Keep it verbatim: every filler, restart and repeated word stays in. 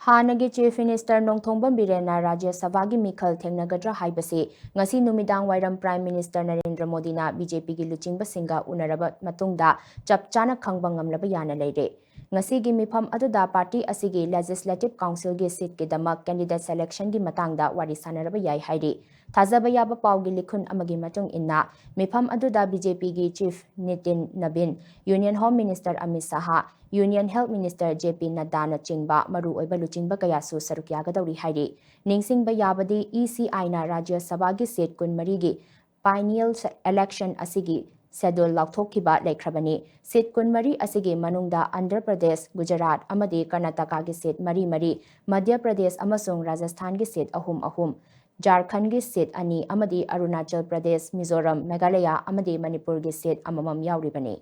ꯍꯥꯟꯅꯒꯤ Chief Minister Nongthombam ꯕꯤꯔꯦꯟꯅ ꯔꯥꯖ꯭ꯌ ꯁꯚꯥꯒꯤ ꯃꯤꯈꯜ ꯊꯦꯡꯅꯒꯗ꯭ꯔꯥ ꯍꯥꯏꯕꯁꯤ ꯉꯁꯤ ꯅꯨꯃꯤꯗꯥꯡ ꯋꯥꯏꯔꯝ Prime Minister ꯅꯔꯦꯟꯗ꯭ꯔ ꯃꯣꯗꯤꯅ BJPꯒꯤ ꯂꯨꯆꯤꯡꯕꯁꯤꯡꯒ ꯎꯅꯔꯕ ꯃꯇꯨꯡꯗ ꯆꯞ ꯆꯥꯅ ꯈꯪꯕ ꯉꯝꯂꯕ ꯌꯥꯅ ꯂꯩꯔꯦ꯫ ꯉꯁꯤꯒꯤ ꯃꯤꯐꯝ ꯑꯗꯨꯗ party ꯑꯁꯤꯒꯤ Legislative Councilꯒꯤ seatꯀꯤꯗꯃꯛ candidate selectionꯒꯤ ꯃꯇꯥꯡꯗ ꯋꯥꯔꯤ ꯁꯥꯟꯅꯔꯕ ꯌꯥꯏ ꯍꯥꯏꯔꯤ꯫ ꯊꯥꯖꯕ ꯌꯥꯕ ꯄꯥꯎꯒꯤ ꯂꯤꯈꯨꯟ ꯑꯃꯒꯤ ꯃꯇꯨꯡ ꯏꯟꯅ, ꯃꯤꯐꯝ ꯑꯗꯨꯗ BJPꯒꯤ Chief ꯅꯤꯇꯤꯟ ꯅꯕꯤꯟ, Union Home Minister ꯑꯃꯤꯠ ꯁꯍꯥ, Union Health Minister JP ꯅꯗ꯭ꯗꯥꯅꯆꯤꯡꯕ ꯃꯔꯨꯑꯣꯏꯕ ꯂꯨꯆꯤꯡꯕ ꯀꯌꯥꯁꯨ ꯁꯔꯨꯛ ꯌꯥꯒꯗꯧꯔꯤ ꯍꯥꯏꯔꯤ꯫ ꯅꯤꯡꯁꯤꯡꯕ ꯌꯥꯕꯗꯤ, ECIꯅ ꯔꯥꯖ꯭ꯌ ꯁꯚꯥꯒꯤ seat ꯀꯨꯟꯃꯔꯤꯒꯤ biennial election ꯑꯁꯤꯒꯤ schedule ꯂꯥꯎꯊꯣꯛꯈꯤꯕ ꯂꯩꯈ꯭ꯔꯕꯅꯤ꯫ Seat ꯀꯨꯟꯃꯔꯤ ꯑꯁꯤꯒꯤ ꯃꯅꯨꯡꯗ ꯑꯟꯙ꯭ꯔ ꯄ꯭ꯔꯗꯦꯁ, ꯒꯨꯖꯔꯥꯠ ꯑꯃꯗꯤ ꯀꯔꯅꯥꯇꯀꯥꯒꯤ seat ꯃꯔꯤ ꯃꯔꯤ, ꯃꯙ꯭ꯌ ꯄ꯭ꯔꯗꯦꯁ ꯑꯃꯁꯨꯡ ꯔꯥꯖꯁꯊꯥꯟꯒꯤ seat ꯑꯍꯨꯝ ꯑꯍꯨꯝ, ꯖꯥꯔꯈꯟꯒꯤ seat ꯑꯅꯤ ꯑꯃꯗꯤ ꯑꯔꯨꯅꯥꯆꯜ ꯄ꯭ꯔꯗꯦꯁ, ꯃꯤꯖꯣꯔꯥꯝ, ꯃꯦꯘꯥꯂꯌꯥ ꯑꯃꯗꯤ ꯃꯅꯤꯄꯨꯔꯒꯤ seat ꯑꯃꯃꯝ ꯌꯥꯎꯔꯤꯕꯅꯤ꯫